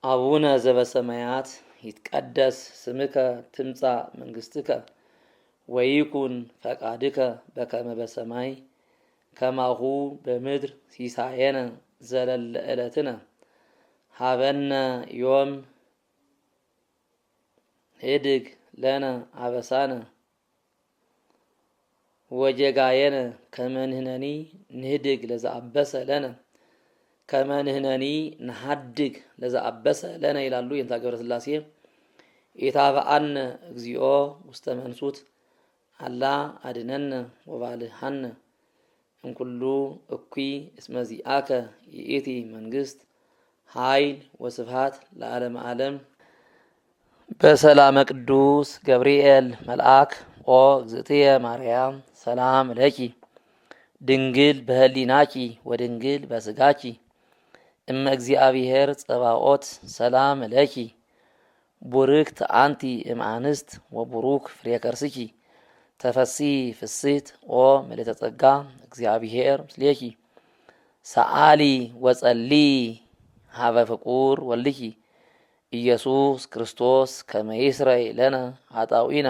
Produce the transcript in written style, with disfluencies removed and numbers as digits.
አቡነ ዘበሰማያት ይትቀደስ ስምከ ትምጻእ መንግስትከ ወይኩን ፈቃድከ በከመ በሰማይ ከማሁ በምድር። ሲሳየነ ዘለለ ዕለትነ ሀበነ ዮም ህድግ ለነ አበሳነ ወጀጋየነ ከመ ንሕነኒ ንህድግ ለዘአበሰ ለነ፣ ከመ ንሕነኒ ንሃድግ ለዘአበሰ ለነ ይላሉ የንታ ገብረ ሥላሴ። ኢታብአነ እግዚኦ ውስተ መንሱት አላ አድነነ ወባልሐነ እምኩሉ እኩይ እስመ ዚአከ ይእቲ መንግስት ኃይል ወስብሃት ለዓለመ ዓለም። በሰላመ ቅዱስ ገብርኤል መልአክ ኦ እግዝእትየ ማርያም ሰላም ለኪ ድንግል በህሊናኪ ወድንግል በስጋኪ እመ እግዚአብሔር ጸባኦት ሰላም ለኪ ቡርክት አንቲ እምአንስት ወቡሩክ ፍሬ ከርስኪ ተፈሥሒ ፍስሕት ኦ ምልዕተ ጸጋ እግዚአብሔር ምስሌኪ ሰአሊ ወጸልዪ ኀበ ፍቁር ወልድኪ ኢየሱስ ክርስቶስ ከመ ይስረይ ለነ ኃጣውኢነ።